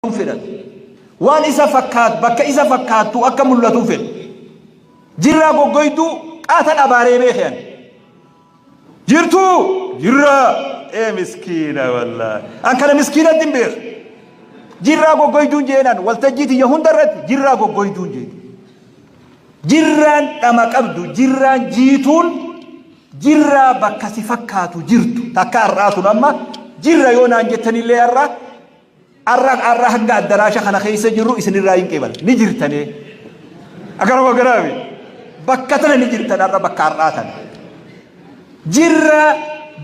Fedhan. Waan isa fakkaat bakka isa fakkaattu akka mul'atu fedha. Jirraa goggoyduu qaatan abaaree beeke ani. Jirtuu? Jirraa! Ee miskiina wallaahi. An kana miskiinatti hin beeku. Jirraa goggoyduun jeenan waltajjii tiyya hunda irratti jirraa goggoyduun jeen. Jirraan dhama qabdu, jirraan jiituun, jirraa bakka si fakkaatu jirtu. Takka har'aa tun amma jirra yoo naan jettanillee har'a Arra arra hanga addaraasha kana keessa jirru isinirraa hin qeebala. Ni jirtanee. Akkanuma garaami. Bakka tana ni jirtan arra bakka har'aa tana. Jirra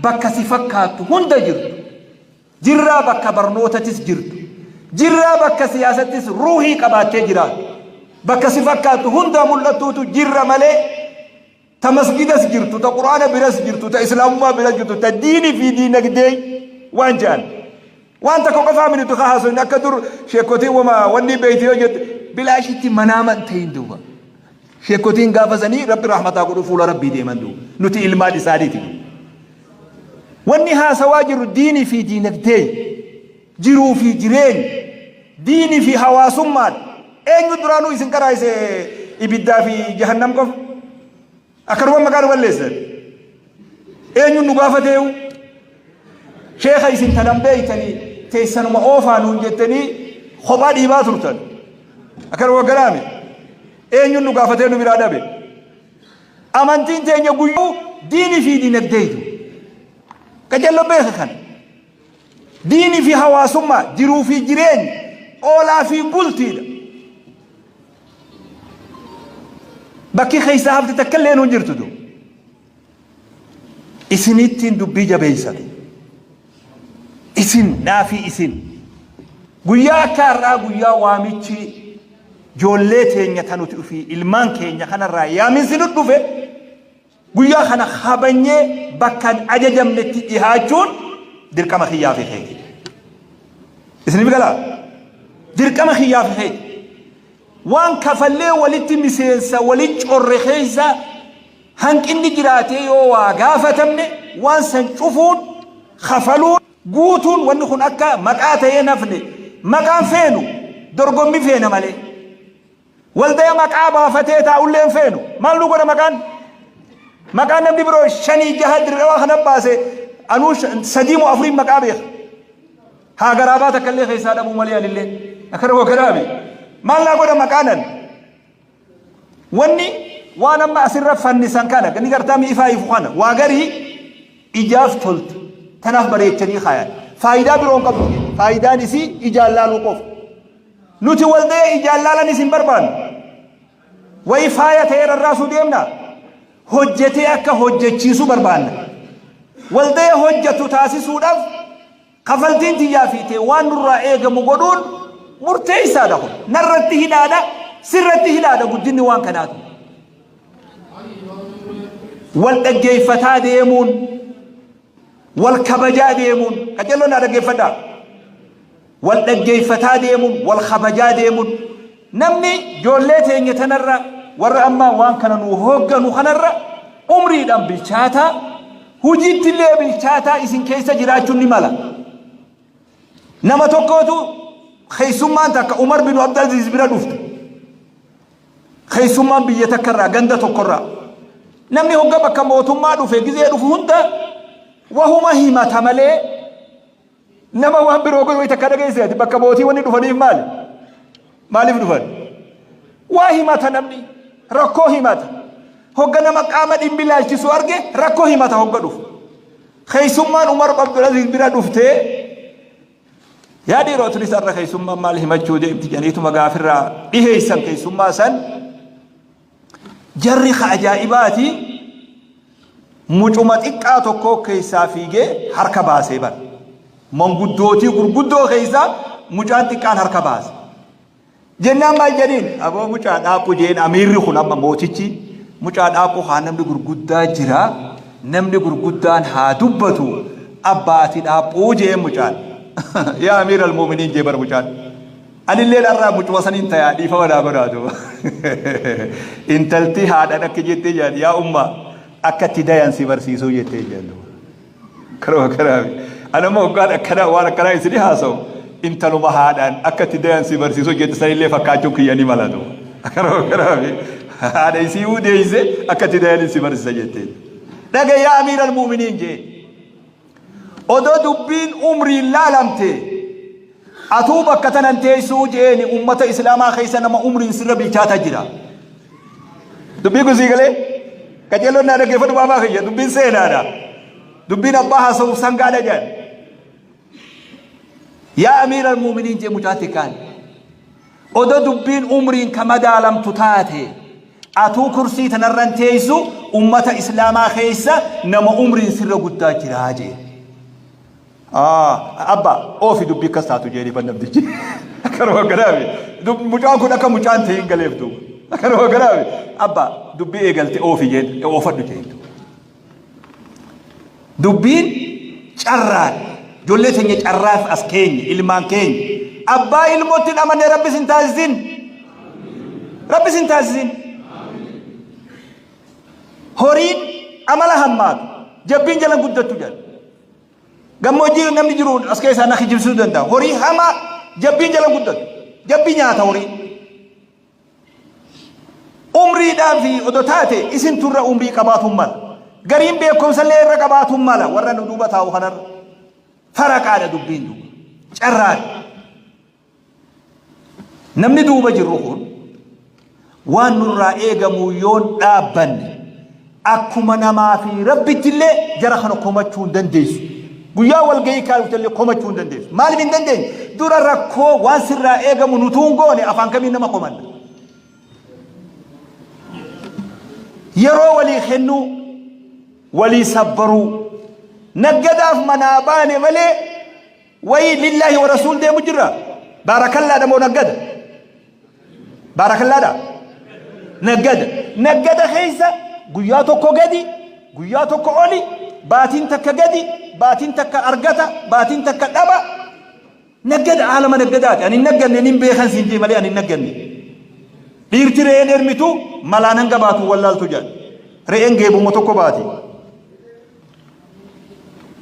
bakka si fakkaattu hunda jirtu. Jirraa bakka barnootatis jirtu. Jirraa bakka siyaasattis ruuhii qabaattee jiraattu. Bakka si fakkaattu hunda mul'attuutu jirra malee Ta masgidas jirtu, ta qur'aana biras jirtu, ta islaamummaa bira jirtu, ta diini fi diinagdee waan jedhan. Waan takka qofaa miti nuti haasofne akka dur sheekotiin wama wanni beeyti yoo jette bilaashitti manaama hin ta'in duuba. Sheekotiin gaafa sanii rabbi rahmataa godhu fuula rabbii deeman duuba. Nuti ilmaan isaaniiti. Wanni haasawaa jirru diinii fi diinagdee, jiruu fi jireenya, diinii fi hawaasummaadha. Eenyu duraanuu isin qaraayise ibiddaa fi jahannam qofa? Akkanuma maqaa nu balleessan. Eenyuun nu gaafateeyu? Sheekha isin tanan beeytanii teessanuma oofaa nuun jettanii kophaa dhiibaa turtan. Akkanuma garaami. Eenyuun nu gaafatee nu biraa dhabe? Amantiin teenya guyyuu diinii fi dinagdeetu. Qajeello beeka kana. Diinii fi hawaasummaa, jiruu fi jireenya, oolaa fi bultiidha. Bakki keessaa hafte takka illee hin jirtu du. Isinittiin dubbii jabeessatu. Isin naafi isin. Guyyaa akka har'aa guyyaa waamichi ijoollee teenya ta nuti ofii ilmaan keenya kanarraa yaaminsi nu dhufe Guyyaa kana kabanyee bakka hin ajajamnetti dhihaachuun dirqama kiyyaa fi keeti. Isiniif galaa? Dirqama kiyyaa fi keeti. Waan kafallee walitti miseensa walitti corre keessa hanqinni jiraatee yoo waa gaafatamne waan san cufuun kafaluun guutuun wanni kun akka maqaa ta'ee nafne maqaan feenu dorgommi feena malee. Waldaya maqaa baafatee taa'ullee hin feenu. Maal nu godha maqaan? Maqaan namni biroo shanii jaha dirqama kana baase anuu sadii moo afuriin maqaa beeka. Haa garaabaa takka illee keessaa dhabuu malee anillee. Akkana wakkanaami. Maal naa godha maqaan an? Wanni waan amma asirra fannisan kana ni gartaa mi'ifaa ifu kana waa garii ijaaf tolti. Tanaaf bareechanii kaayan. Faayidaa biroo hin qabdu. Faayidaan isii ijaan laaluu qofa. Nuti waldaya ijaan laalanis hin barbaannu. Wayi faaya ta'ee rarraasuu deemna. Hojjetee akka hojjechiisu barbaanna. Waldaya hojjetu taasisuudhaaf kafaltiin tiyyaa fi tee waan nurraa eegamu godhuun murteessaadha kun. Narratti hidhaadha, sirratti hidhaadha guddinni waan kanaatu. Wal dhaggeeffataa deemuun, wal kabajaa deemuun, qajeelloon naa dhaggeeffadhaa. Wal dhaggeeffataa deemuun, wal kabajaa deemuun, namni ijoollee teenya tanarra warra amma waan kana nu hoogganu kanarra umriidhaan bilchaataa, hojiitti illee bilchaataa isin keessa jiraachuun ni mala. Nama tokkootu keessummaan takka Umar bin Abdulaziz bira dhufte. Keessummaan biyya takka irraa ganda tokko irraa. Namni hogga bakka mootummaa dhufe gizee dhufu hunda wahuma himata malee Nama waan biroo godhu wayita takka dhageesse ati bakka mootii wanni dhufaniif maali? Maaliif dhufan? Waa himata namni rakkoo himata. Hogga nama qaama dhimmi ilaalchisu arge rakkoo himata hogga dhufu. Keessummaan Umar Abdulaziz bira dhuftee yaa dhiiroo tunis har'a keessummaan maal himachuu deemti jedhaniituma gaafirraa dhiheessan keessummaa san Jarri ka ajaa'ibaati mucuma xiqqaa tokkoo keessaa fiigee harka baasee bar. Manguddootii gurguddoo keessaa mucaan xiqqaan harka baase. Jennaan maal jedhiin aboo mucaa dhaaphu jeen amiirri kun amma mootichi mucaa dhaaphu haa namni gurguddaa jira namni gurguddaan haa dubbatu abbaati dhaaphuu jeen mucaan. Yaa amiir al-muuminiin jee bar mucaan. Anilleen har'aa mucuma saniin tayaa dhiifama naa godhaa duuba. Intalti haadhaan akka jettee jedhan yaa ummaa akka itti dayan si barsiisuu jettee jedhan duuba. Kanuma kanaaf. Ani amma hoggaan akkanaa waan akkanaa isinii haasa'u intaluma haadhaan akka itti dayan si barsiisu jette sanillee fakkaachuun kiyya ni mala duuba. Akkanuma kanaafi haadha isii deeyse akka itti dayan si barsiisa jetteen. Dhagaye yaa amiiral mu'miniin jeen. Odoo dubbiin umriin laalamte atuu bakka tanan teessuu jeeni ummata islaamaa keessa nama umriin sirra bilchaata jira. Dubbii kun sii galee? Qajeelloon naa dhaggeeffadhu baabaa kiyya dubbiin seenaadha. Dubbiin abbaa haasa'uuf sangaadha jedhan. Yaa amiira almuuminiin jee mucaa xiqqaan. Odoo dubbiin umriin ka madaalamtu taate atuu kursii tanarran teessu ummata islaamaa keessa nama umriin sirra guddaa jiraa jee. Abba oofi dubbii akkas taatu jeeni ban namtichi. Akkanuma garaami. Mucaan kun akka mucaan ta'e hin galeef duuba. Akkanuma garaami. Abba dubbii eegalte oofi jeen oofadhu jeen. Dubbiin carraadha. Ijoollee teenya carraaf as keenye ilmaan keenya. Abbaa ilmootti hin amanne Rabbi sin taasisin. Rabbi sin taasisin. Horiin amala hammaatu. Jabbiin jala guddattu jedha. Gammoojjii namni jiru as keessaa na kijibsiisuu danda'a. Horii hamaa jabbiin jala guddatu. Jabbii nyaata horii. Umriidhaan fi odo taate isin turra umrii qabaatuun mala. Gariin beekumsallee irra qabaatuun mala warra nu duuba taa'u kanarra. Faraqaadha dubbiin duuba. Carraadha. Namni duuba jirru kun waan nurraa eegamu yoon dhaabbanne akkuma namaa fi rabbitti illee jara kana komachuu hin dandeessu. Guyyaa walgahii kaayuutti illee komachuu hin dandeessu. Maaliif hin dandeenye? Dura rakkoo waan sirraa eegamu nutuu hin goone afaan kamiin nama komanna? Yeroo walii kennuu, walii sabbaruu, naggadaaf manaa baane malee Wayii lillaahi wa rasuul deemu jirra. Baarakallaadha moo naggada? Baarakallaadha? Naggada. Naggada keessa guyyaa tokko gadi, guyyaa tokko oli, baatiin takka gadi, baatiin takka argata, baatiin takka dhaba. Naggada aalama naggadaati. Ani hin nagganne nin beekan siin jee malee ani hin nagganne. Dhiirti re'een ermitu malaan hanga baatu wallaaltu jedhan. Re'een geebuma tokko baati.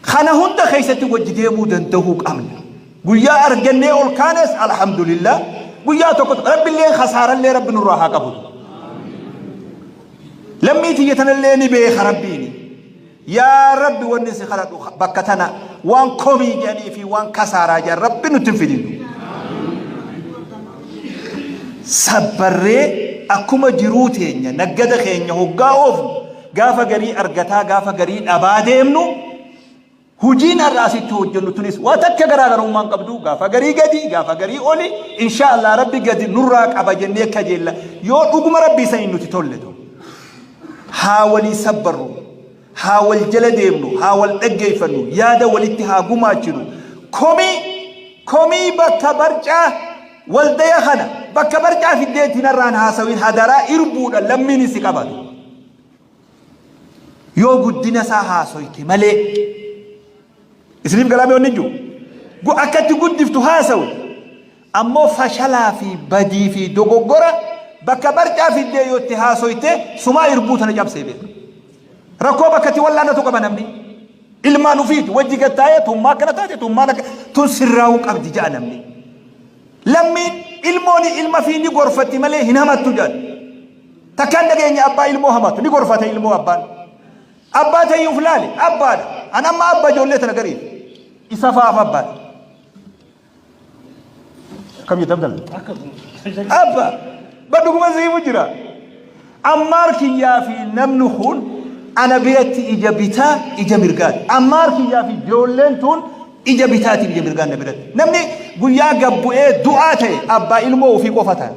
Kana hunda keessatti wajji deemuu dandahuu qabna. Guyyaa argannee ol kaanes alhamdulillah. Guyyaa tokko rabbillee kasaarallee rabbi nurraa haa qabu. Lammii tiyya tanallee ni beeka rabbiini. Yaa rabbi wanni si kadhadhu bakka tana waan komii jedhanii fi waan kasaaraa jedhan rabbi nutti hin fidin. Sabbarree akkuma jiruu teenya naggada keenya hoggaa oofnu Gaafa garii argataa gaafa garii dhabaa deemnu hujiin har'a asitti hojjennu tunis waa takka garaagarummaa hin qabdu gaafa garii gadi gaafa garii oli insha Allah rabbi gadi nurraa qaba jennee kajeella yoo dhuguma rabbii saniin nuti tolle to haa walii sabbarru haa wal jala deemnu haa wal dhaggeeffannu yaada walitti haa gumaachinu komii komii bakka barcaa waldaya kana bakka barcaa fiddeetti narraan haasawin hadaraa irbuudha lammiin si qabatu Yoo guddina isaa haasoyte malee. Isiniif galaamee wanni jiru. Akka itti guddiftu haasawi. Ammoo fashalaa fi badii fi dogoggora bakka barcaa fiddee yoo itti haasoyte sumaa irbuu tana cabsee beeka. Rakkoo bakka itti wallaanatu qaba namni. Ilmaan ofiiti wajji gad taa'ee tummaa akkana taate tummaan akka tun sirraa'uu qabdi ja'a namni. Lammiin ilmoon ilma fi ni gorfatti malee hin hamattu jedhan. Takkaan dhageenye abbaa ilmoo hamatu ni gorfata ilmoo abbaan. Abbaa ta'ii uf laali abbaadha. An amma abba ijoollee tana gariif. Isa fa'aaf abbaadha. Akkam jette Abdalla? Abba badhuguma siimu jira. Ammaar kiyyaa fi namni kun ana biratti ija bitaa ija mirgaati. Ammaar kiyyaa fi ijoolleen tun ija bitaatiif ija mirgaan na biratti. Namni guyyaa gabbu'ee du'aa ta'e abbaa ilmoo ofii qofa ta'a.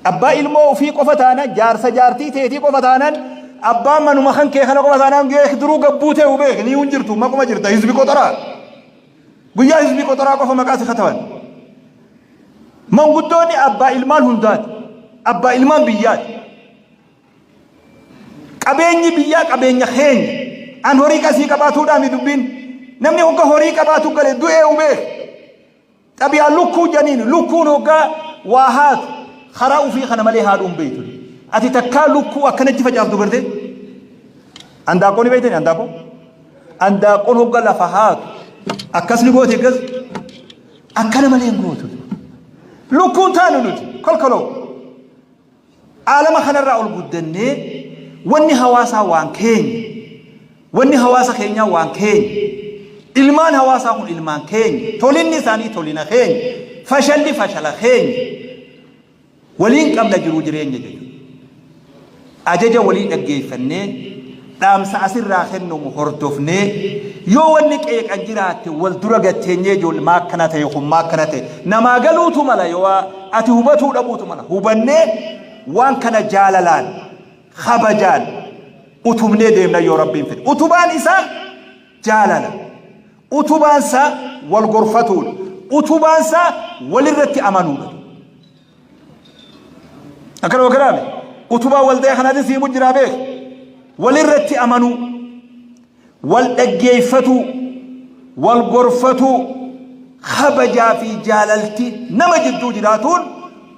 Abbaa ilmoo ofii qofa taanaan jaarsa jaartii teetii qofa taanaan abbaa manuma kan kee kana qofa taanaan beek duruu gabbuu ta'u beek ni hin jirtu maquma jirta hizbi qoxoraa. Guyyaa hizbi qoxoraa qofa maqaa si kataban. Manguddoonni abbaa ilmaan hundaati. Abbaa ilmaan biyyaati. Qabeenyi biyyaa qabeenya keenya. An horii qasii qabaatuudhaami dubbiin. Namni hogga horii qabaatu gale du'ee beek. Xabiyaa lukkuu janiin lukkuun hoggaa waa haatu karaa ufii kana malee haadhuu hin beeytu. Ati takkaa lukkuu akkanatti facaaftu garte? Andaaqqoo ni beeytani andaaqqoo? Andaaqqoon hogga lafa haatu akkas ni gooti akkas. Akkana malee hin gootu. Lukkuun taanu nuti kolkoloo. Aalama kanarraa ol guddannee wanni hawaasaa waan keenya. Wanni hawaasa keenyaa waan keenya. Ilmaan hawaasaa kun ilmaan keenya. Tolinni isaanii tolina keenya. Fashalli fashala keenya. Waliin qabna jiruu jireenya jechuudha. Ajaja walii dhaggeeffannee, dhaamsa asirraa kennamu hordofnee, yoo wanni qeeqan jiraatte wal dura gad teenyee ijoollee maa akkana ta'e kun maa akkana ta'e namaa galuutu mala yoo ati hubatuu dhabuutu mala hubannee waan kana jaalalaan kabajaan utubnee deemna yoo Rabbiin fedhe. Utubaan isaa jaalala. Utubaan isaa wal gorfatuudha. Utubaan isaa walirratti amanuudha. Akkana wakanaame utubaa waldaya kanaatiin siimu jiraa beek. Walirratti amanuu, wal dhaggeeffatuu, wal gorfatuu, kabajaa fi jaalalti nama jidduu jiraatuun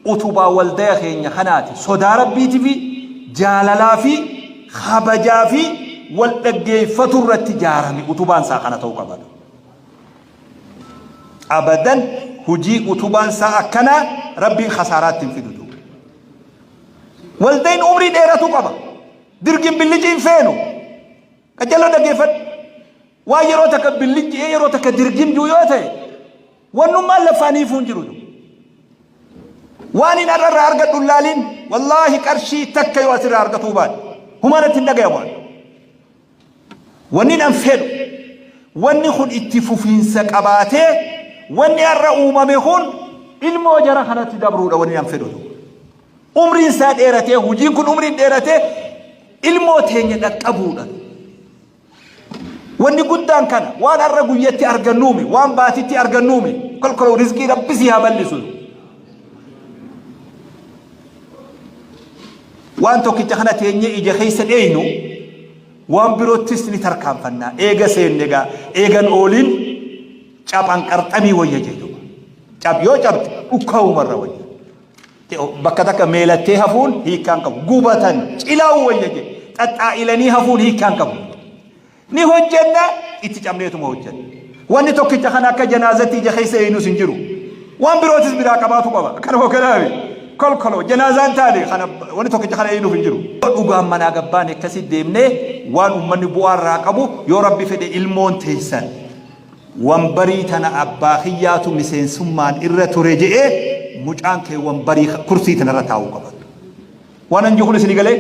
utubaa waldaya keenya kanaati. Sodaa Rabbiitii fi jaalalaa fi kabajaa fi wal dhaggeeffatu irratti ijaarame utubaan isaa kana ta'uu qaba. Abadan hujii utubaan isaa akkanaa Rabbiin kasaaraatti hin fidu. Waldayin umrii dheeratu qaba. Dirgin billicii hin feenu. Qaccalloo dhaggeeffadhu. Waan yeroo takka billicci'ee yeroo takka dirgim jiru yoo ta'e wannummaan laffaaniifuu hin jiru. Waan hin har'a irraa argadhu hin laalin wallaahi qarshii takka yoo asirraa argatuu baadhe humaa natti hin dhagayamu. Wanni an fedhu wanni kun itti fufiinsa qabaatee wanni har'a uumame kun ilmoo jara kanatti dabruudha wanni an fedhu. Umriin isaa dheeratee hojiin kun umriin dheeratee ilmoo teenya dhaqqabuudha. Wanni guddaan kana waan har'a guyyatti argannuumi waan baatitti argannuumi kolkoloo rizqii Rabbi sii haa bal'isu. Waan tokkicha kana teenyee ija keessa dheeynu waan biroottis ni tarkaanfanna. Eega seenne gaa eegan ooliin caphan qarxamii wayya jechuudha. Cap yoo cabte dhukkaa'umarra wayya. Bakka takka meelattee hafuun hiikkaan qabu. Gubatan cilaa'uu wayya jedhe. Xaxxaa'ilanii hafuun hiikkaan qabu. Ni hojjenna itti cabneetuma hojjenna. Wanni tokkicha kana akka janaazatti ija keessa eenyus hin jiru. Waan birootis biraa qabaatu qaba. Akkana hogganaafi kolkoloo janaazaan taane kana wanni tokkicha kana eenyuuf hin jiru. Dhugaan manaa gabbaane akkasi deemnee waan uummanni bu'aa irraa qabu yoo Rabbi fedhe ilmoon teessan. Wanbarii tana abbaa kiyyaatu miseensummaan irra ture je'ee mucaan kee wanbarii kursii tanarra taa'uu qaba. Waan an jiru kun isinii galee?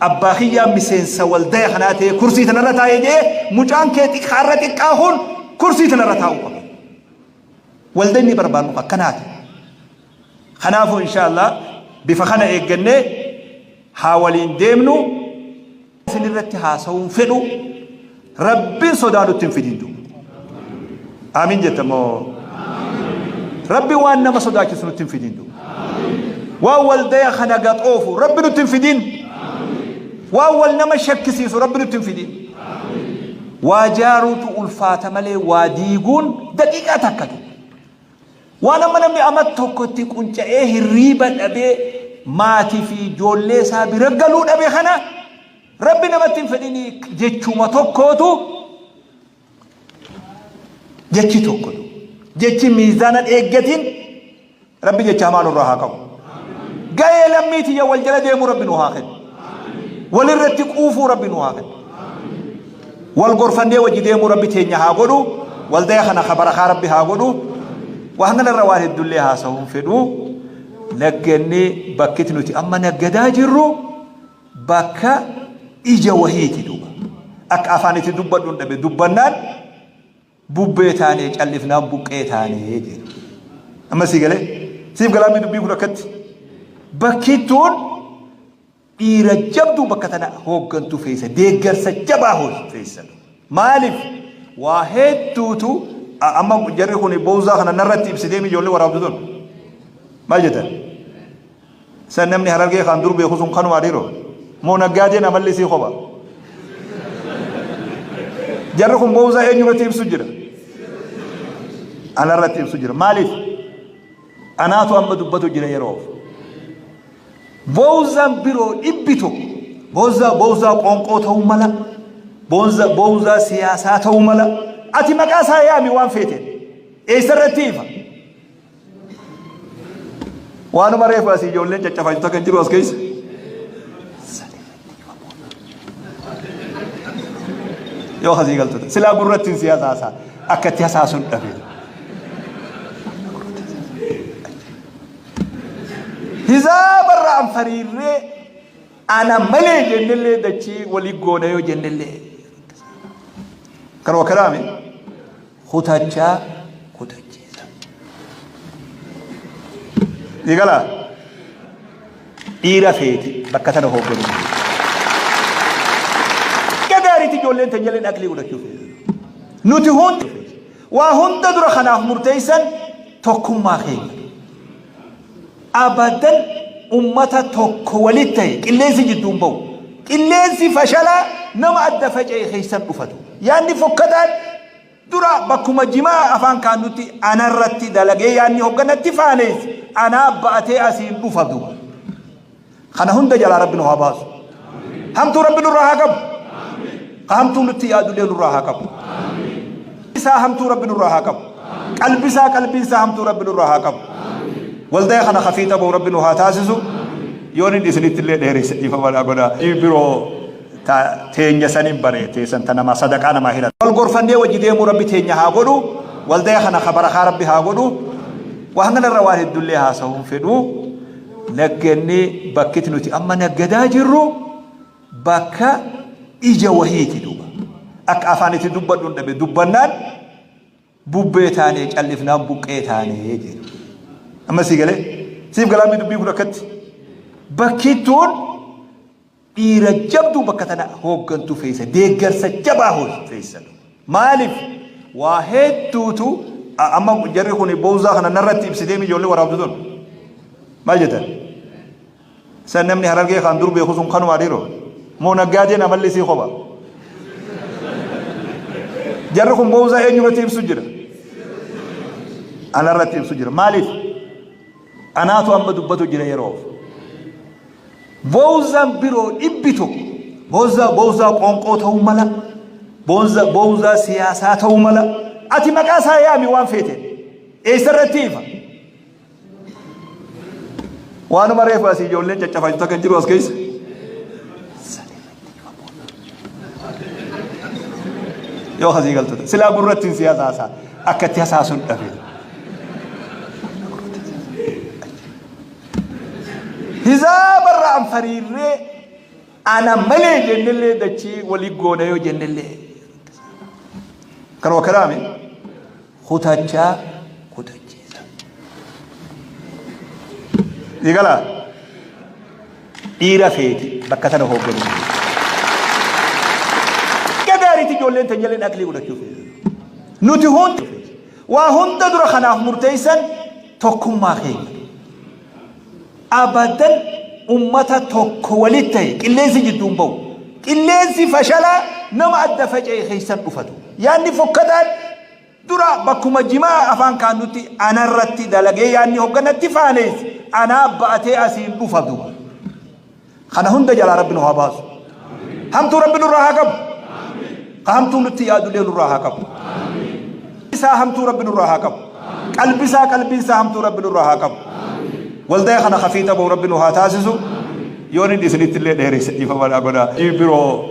Abbaa kiyyaa miseensa waldaya kanaa ta'ee kursii tanarra taa'ee je'ee mucaan kee xiqqaarra xiqqaa kun kursii tanarra taa'uu qaba. Waldayni barbaannu akkanaati. Kanaafuu inshaallah bifa kana eeggannee haa waliin deemnu. Isin irratti haasawuun fedhu Rabbiin sodaa nutti hin fidin duuba. Aamiin jetta moo? Rabbi waan nama sodaachisu nutti hin fidin duuba. Waan waldaya kana gaxoofu Rabbi nutti hin fidin. Waan wal nama shakkisiisu Rabbi nutti hin fidin. Waa jaaruutu ulfaata malee waa diiguun daqiiqaa takka duuba. Waan amma namni amat tokko itti qunca'ee hirriiba dhabee maatii fi ijoollee isaa bira galuu dhabe kana Rabbi namatti hin fedhinii jechuma tokkootu jechi tokko jechi miizaana eeggatiin Rabbi jecha hamaa nurraa haa qabu. Gahee lammii tiyya wal jala deemuu Rabbi nu haa kennu. Walirratti quufuu Rabbi nu haa kennu. Wal gorfannee wajji deemuu Rabbi teenya haa godhu. Waldaya kana ka barakaa Rabbi haa godhu. Waan kanarra waan heddullee haasa'uun fedhu. Nagganni bakkiti nuti amma naggadaa jirru bakka ija wahiiti duuba. Akka afaan itti dubbadhu hin dhabe dubbannaan bubbee taanee callifnaan buqqee taanee jedhu. Amma sii galee? Siif galaamni dubbii kun akkatti. Bakkittuun Dhiira jabduu bakka tana hooggantu feesa. Deeggarsa jabaa feesa. Maaliif? Waa hedduutu amma jarri kun bowzaa kana narratti ibsitee ijoollee waraabdu tun. Maal jettan? San namni Harargee kan dur beeku sun kanumaa dhiiroo? Moo naggaadeen amalli isii kopha? Jarri kun bowzaa eenyu irratti ibsu jira? Anarratti ibsu jira. Maaliif? Anaatu amma dubbatu jira yeroof. Bowzaan biroo 100 bowzaa bowzaa qoonqoo ta'uu mala, bowzaa siyaasaa ta'uu mala. Ati maqaa isaa yaami waan feeteen. Eessa irratti ifa? Waanuma reefu asii ijoolleen caccafaa jirtu akka hin jiru as keessa. Yoo asii galtu silaa gurratti si hasaasa akka itti hasaasuun dhabe. Hizaabarra an fariirree ana malee jennellee dachii walii goona yoo jennellee. Kanuma kanaami kutachaa kutachiisa. Ni galaa? Dhiira feeti bakka tana hoogganu. Akka gaariitti ijoolleen teenyalleen aqlii godhachuu feeti. Nuti hundi waa hunda dura kanaaf murteessan tokkummaa keenya. Abadan ummata tokko walitti ta'e qilleensi jidduu hin bahu. Qilleensi fashalaa nama adda faca'e keessan dhufatu. Yaanni fokkataan dura bakkuma jimaa afaan kaannutti anarratti dalagee yaanni hogganatti faaneessi anaa ba'atee asiin dhufa duba. Kana hunda jalaa Rabbi nu haa baasu. Hamtuu Rabbi nurraa haa qabu. Ka hamtuu nutti yaadullee nurraa haa qabu. Isaa hamtuu Rabbi nurraa haa qabu. Qalbi isaa qalbiin isaa hamtuu Rabbi nurraa haa qabu. Waldaya kana kafiixa bahu Rabbi nu haa taasisu. Yoon inni isinitti illee dheeresse dhiifama naa godhaa. Biroo ta teenya sanin bare teessan ta namaa sadaqaa namaa hiran. Wal gorfannee wajji deemuu Rabbi teenya haa godhu. Waldaya kana ka barakaa Rabbi haa godhu. Waan kanarra waan heddullee haasa'uun fedhu. Nagganni bakkiti nuti amma naggadaa jirru bakka ija wahiiti duuba. Akka afaan itti dubbadhu hin dhabe dubbannaan bubbee taanee callifnaan buqqee taanee jedhu. Amma sii galee? Siif galaamni dubbii kun akkatti. Bakki tun Dhiira jabduu bakka tana hooggantu feesa. Deeggarsa jabaa feesa. Maaliif? Waa hedduutu amma jarri kun bowzaa kana narratti ibsitee ijoollee waraabdu tun. Maal jettan? San namni Harargee kan dur beeku sun kanumaa dhiiroo? Moo naggaadeen amalli isii kopha? Jarri kun bowzaa eenyurratti ibsu jira? Anarratti ibsu jira. Maaliif? Anaatu amma dubbatu jira yeroof. Bowzaan biroo 100 bowzaa bowzaa qoonqoo ta'uu mala, boonza bowzaa siyaasaa ta'uu mala. Ati maqaa isaa yaami waan feeteen. Eessa irratti ifa? Waanuma reefu asii ijoolleen caccafaa jirtu akka hin jiru as keessa. Yoo asii galtu silaa gurratti si hasaasa akka itti hasaasuun dhabe. Hizaabarra an fariirree ana malee jennellee dachii walii goona yoo jennellee. Kanuma kanaami kutachaa kutachiisa. Ni galaa? Dhiira feeti bakka tana hoogganu. Akka gaariitti ijoolleen teenyalleen aqlii godhachuu feeti. Nuti hundi waa hunda dura kanaaf murteessan tokkummaa keenya. Abadan ummata tokko walitti ta'e qilleensi jidduu hin bahu. Qilleensi fashalaa nama adda faca'e keessan dhufatu. Yaanni fokkataan dura bakkuma jimaa afaan kaannutti anarratti dalagee yaanni hogganatti faaneessi anaa ba'atee asiin dhufa duba. Kana hunda jalaa Rabbi nu haa baasu. Hamtuu Rabbi nurraa haa qabu. Ka hamtuu nutti yaadullee nurraa haa qabu. Isaa hamtuu Rabbi nurraa haa qabu. Qalbi isaa qalbiin isaa hamtuu Rabbi nurraa haa qabu. Waldaya kana kafiixa bahu Rabbi nu haa taasisu. Yoon inni isinitti illee dheeresse dhiifama naa godhaa. Biroo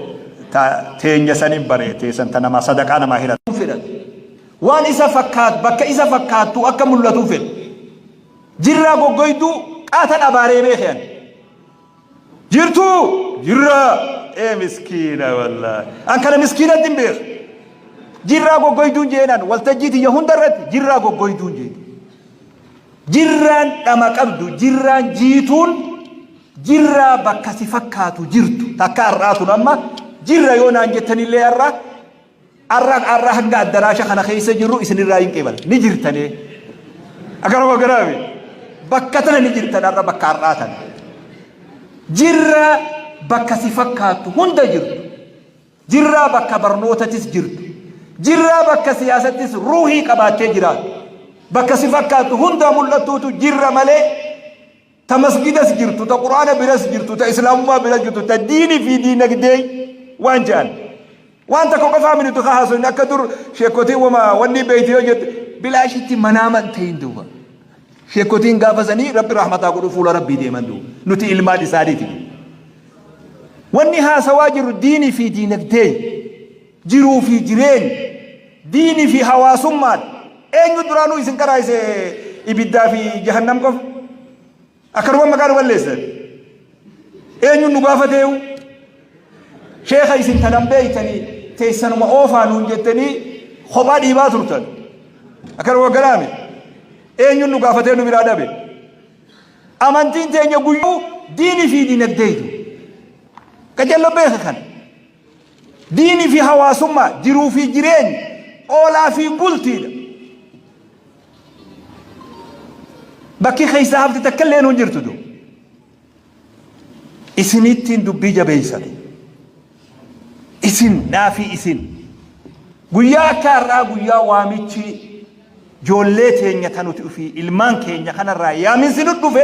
ta teenya sanin bare teessan ta namaa sadaqaa namaa hiran. Fedhan. Waan isa fakkaatu bakka isa fakkaattu akka mul'atu fedhu. Jirraa goggoyduu qaatan abaaree beeke ani. Jirtuu? Jirraa. Ee miskiina wallaahi. An kana miskiinatti hin beeku. Jirraa goggoyduun jeenan waltajjii tiyya hunda irratti jirraa goggoyduun jeen. Jirraan dhama qabdu jirraan jiituun jirraa bakka si fakkaatu jirtu takka har'aa tun amma jirra yoo naan jettanillee har'a Arra arra hanga addaraasha kana keessa jirru isinirraa hin qeebala. Ni jirtanee. Akkanuma garaami. Bakka tana ni jirtan arra bakka har'aa tana. Jirra bakka si fakkaattu hunda jirtu. Jirraa bakka barnootatis jirtu. Jirraa bakka siyaasattis ruuhii qabaattee jiraattu. Bakka si fakkaattu hunda mul'attuutu jirra malee Ta masgidas jirtu, ta qur'aana biras jirtu, ta islaamummaa biras jirtu, ta diini fi diinagdee waan jedhan. Waan takka qofaa miti ka haasofni akka dur sheekotiin wama wanni beekti yoo jette bilaashitti manaama hin ta'in duuba. Sheekkotiin gaafa sanii Rabbi rahmataa godhu fuula Rabbii deeman duuba. Nuti ilmaan isaaniiti. Wanni haasawaa jirru diinii fi diinagdee, jiruu fi jireenya, diinii fi hawaasummaadha. Eenyu duraanuu isin qaraayise ibiddaa fi jahannam qofa? Akkanuma maqaa nu balleessan. Eenyuun nu gaafateeyu? Sheekha isin tanan beeytanii teessanuma oofaa nuun jettanii kophaa dhiibaa turtan. Akkanuma galaame. Eenyuun nu gaafatee nu biraa dhabe? Amantiin teenya guyyuu diinii fi dinagdeetu. Qajeello beeka kana. Diinii fi hawaasummaa, jiruu fi jireenya, oolaa fi bultiidha. Bakki keessaa hafte takka illee hin jirtu du. Isinittiin dubbii jabeessate. Isin naafi isin. Guyyaa akka har'aa guyyaa waamichi ijoollee teenya ta nuti ofii ilmaan keenya kanarraa yaaminsi nu dhufe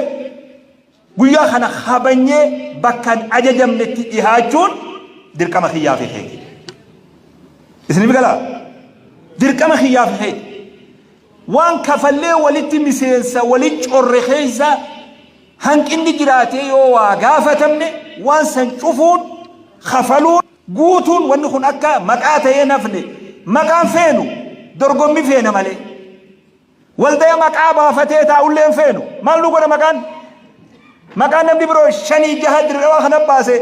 guyyaa kana kabanyee bakka hin ajajamnetti dhihaachuun dirqama kiyyaa fi keeti. Isiniif galaa? Dirqama kiyyaa fi keeti. Waan kafallee walitti miseensa walitti corre keessa hanqinni jiraatee yoo waa gaafatamne waan san cufuun kafaluun guutuun wanni kun akka maqaa ta'ee nafne maqaan feenu dorgommi feena malee. Waldaya maqaa baafatee taa'ullee hin feenu. Maal nu godha maqaan? Maqaan namni biroo shanii jaha dirqama kana baase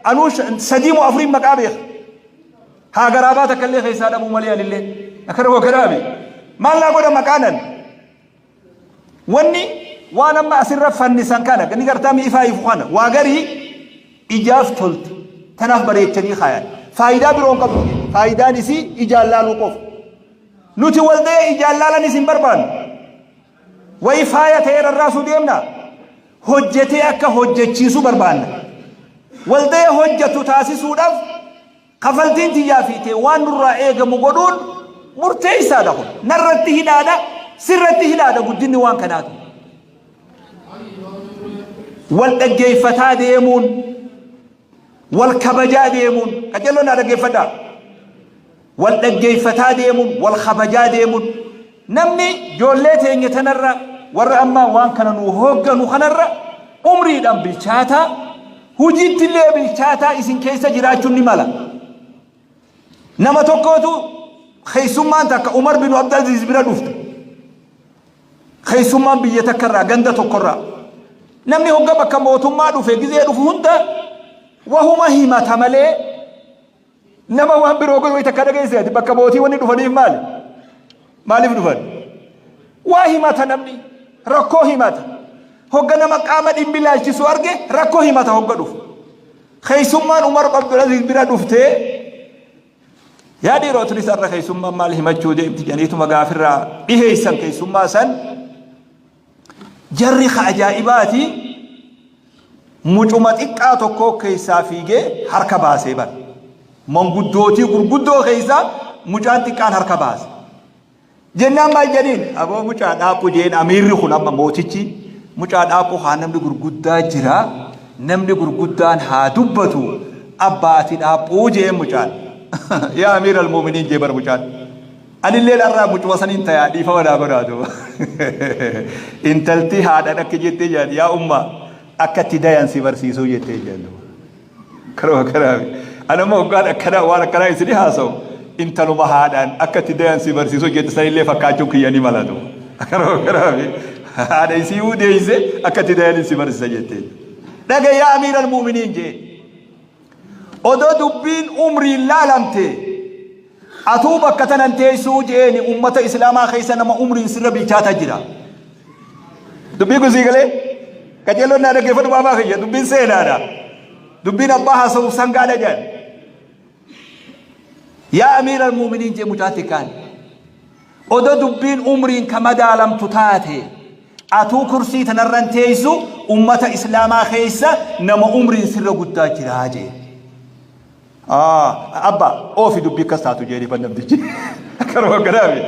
anuu sadii moo afuriin maqaa beeka. Haa garaabaa takka illee keessaa dhabuu malee anillee. Akkana wakkanaabe. Maal naa godha maqaan an? Wanni waan amma asirra fannisan kana ni gartaa mi'ifaa ifu kana waa garii ijaaf tolti. Tanaaf bareechanii kaayan. Faayidaa biroo hin qabdu. Faayidaan isii ijaan laaluu qofa. Nuti waldaya ijaan laalanis hin barbaannu. Wayi faaya ta'ee rarraasuu deemna. Hojjetee akka hojjechiisu barbaanna. Waldaya hojjetu taasisuudhaaf kafaltiin tiyyaa fi tee waan nurraa eegamu godhuun murteessaadha kun. Narratti hidhaadha, sirratti hidhaadha guddinni waan kanaatu. Wal dhaggeeffataa deemuun, wal kabajaa deemuun, qajeelloon naa dhaggeeffadhaa. Wal dhaggeeffataa deemuun, wal kabajaa deemuun, namni ijoollee teenya tanarra warra amma waan kana nu hoogganu kanarra umriidhaan bilchaataa, hojiitti illee bilchaataa isin keessa jiraachuun ni mala. Nama tokkootu keessummaan takka Umar bin Abdulaziz bira dhufte. Keessummaan biyya takka irraa ganda tokko irraa. Namni hogga bakka mootummaa dhufe gizee dhufu hunda wahuma himata malee Nama waan biroo godhu wayita takka dhageesse ati bakka mootii wanni dhufaniif maali? Maaliif dhufan? Waa himata namni rakkoo himata. Hogga nama qaama dhimmi ilaalchisu arge rakkoo himata hogga dhufu. Keessummaan Umar Abdulaziz bira dhuftee yaa dhiiroo tunis har'a keessummaan maal himachuu deemti jedhaniituma gaafirraa dhiheessan keessummaa san Jarri ka ajaa'ibaati mucuma xiqqaa tokkoo keessaa fiigee harka baasee bar. Manguddootii gurguddoo keessaa mucaan xiqqaan harka baase. Jennaan maal jedhiin aboo mucaa dhaaphu jeen amiirri kun amma mootichi mucaa dhaaphu haa namni gurguddaa jira namni gurguddaan haa dubbatu abbaati dhaaphuu jeen mucaan. Yaa amiir al-muuminiin jee bar mucaan. Anilleen har'aa mucuma saniin tayaa dhiifama naa godhaa duuba. Intalti haadhaan akka jettee jedhan yaa umma akka itti dayan si barsiisuu jettee jedhan duuba. Kanuma kanaafi. Ani amma hoggaan akkanaa waan akkanaa isinii haasa'u intaluma haadhaan akka itti dayan si barsiisuu jette sanillee fakkaachuun kiyya ni mala duuba. Kanuma kanaafi haadha isii deeyse akka itti dayan si barsiisa jettee. Dhaga'i yaa amiiral mu'miniin jee. Odoo dubbiin umriin laalamte atuu bakka tana hin teessuu je'eeni ummata islaamaa keessa nama umriin sirra bilchaata jira. Dubbii kun sii galee? Qajeelloon naa dhaggeeffadhu baabaa kiyya dubbiin seenaadha. Dubbiin abbaa haasa'uuf sangaadha jedhan. Yaa amiira almuuminiin jee mucaa xiqqaan. Odo dubbiin umriin ka madaalamtu taate atuu kursii tanarra hin teessu ummata islaamaa keessa nama umriin sirra guddaa jiraa jee. Abba oofi dubbii akkas taatu jeeni ban namtichi. Akkanuma akkanaami.